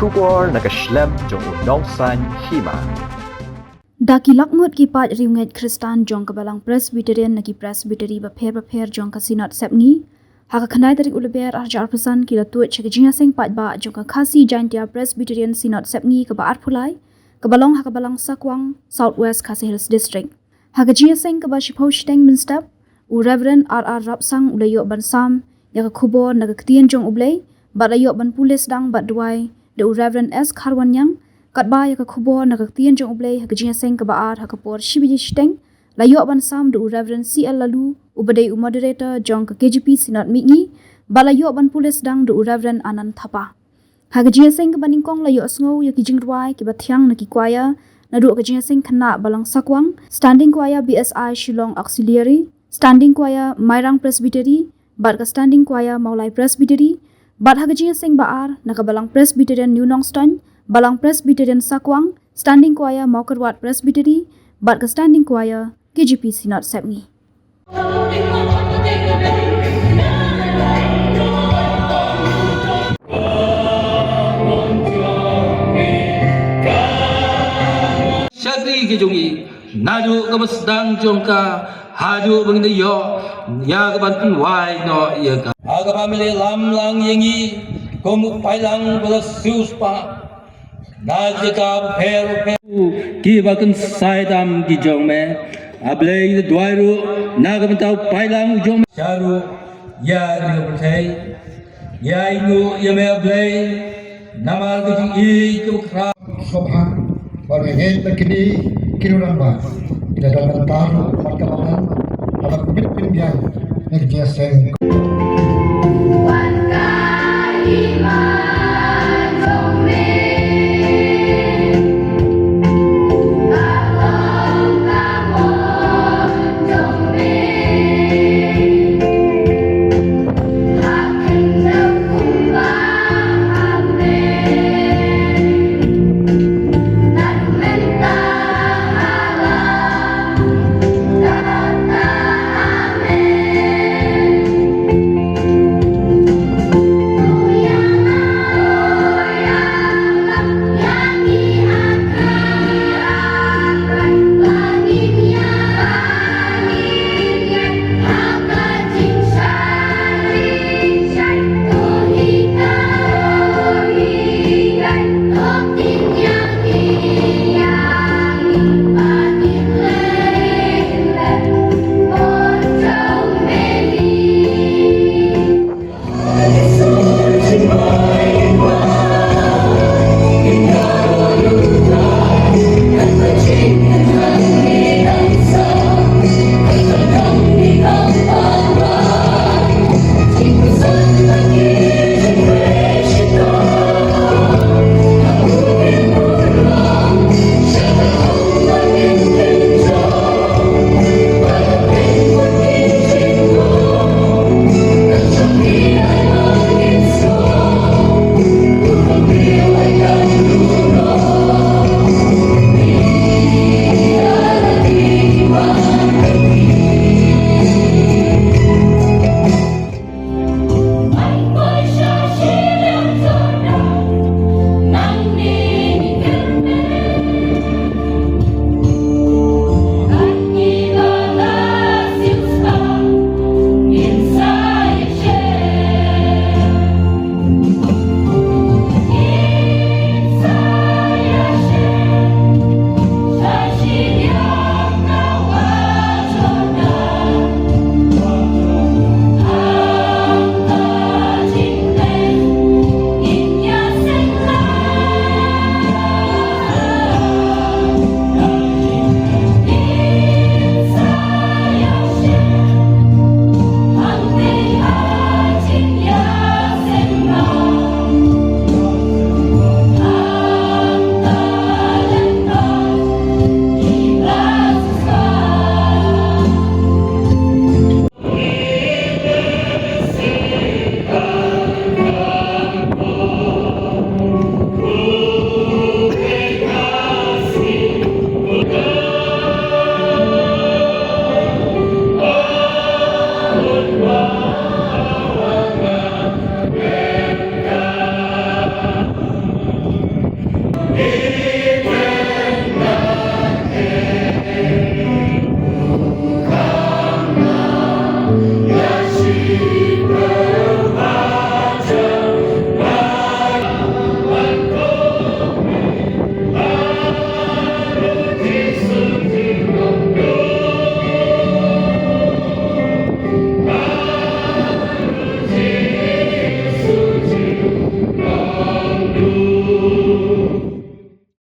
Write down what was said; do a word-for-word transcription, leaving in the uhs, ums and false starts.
Khubor na ka shlem jong u Nongsaiñ Hima. Da ki lak ngut ki paid riewngeit Khristan jong ka Balang Presbyterian na ki Presbytery bapher bapher jong ka Synod Sepngi, ha ka khyndai tarik u Lber arhajar arphew san ki la tuid sha ka jingïaseng paidbah jong ka Khasi Jaintia Presbyterian Synod Sepngi kaba arphew lai, kaba long ha ka Balang Sakwang, South West Khasi Hills District. Ha ka jingïaseng kaba shiphew shiteng mynstep, u Reverend R R Rapsang u la ïoh ban sam ïa ka khubor na ka ktien jong U Blei, bad la ïoh ban pule sdang bad duwai da u Reverend S Kharwanniang, katba ïa ka khubor na ka ktien jong U Blei ha ka jingïaseng kaba ar ha ka por shi baje shiteng la ïoh ban sam da u Reverend C L Laloo, uba dei u moderator jong ka K J P Synod Mihngi, bad la ïoh ban pule sdang da u Reverend Anand Thapa. Ha ka jingïaseng kaba nyngkong la ïohsngew ïa ki jingrwai kiba thiang na ki choir, naduh ka jingïaseng khynnah Balang Sakwang, Standing Choir B S I Shillong Auxiliary, Standing Choir Mairang Presbytery, bad ka Standing Choir Mawlai Presbytery, bad ha ka jingïaseng ba ar na ka Balang Presbyterian New Nongstoiñ, Balang Presbyterian Sakwang, Standing Choir Mawkyrwat Presbytery, bad ka Standing Choir K J P Synod Sepngi. Shakri ki jong i, naduh kaba sdang jong ka haduh ba ngin ïoh ïa kaban pynwai noh ïa ka. Ha kaba me la lam lang ïa ngi kum u paidlang ba la siewspah. Na jaka pher pher. Kiba kynsai tam ki jong me. A Blei, ngi duwai ruh na ka bynta u paidlang u jong me. Sha ruh ïa ri pyrthei. Ïa ïehnoh ïa me A Blei. Namar ka jingïeit kaba khraw. Sngewbha bad ngeit ba kine ki rangbah ki la don bynta ruh bad ka balang. Haba kumne pynbiang na ka jingïaseng.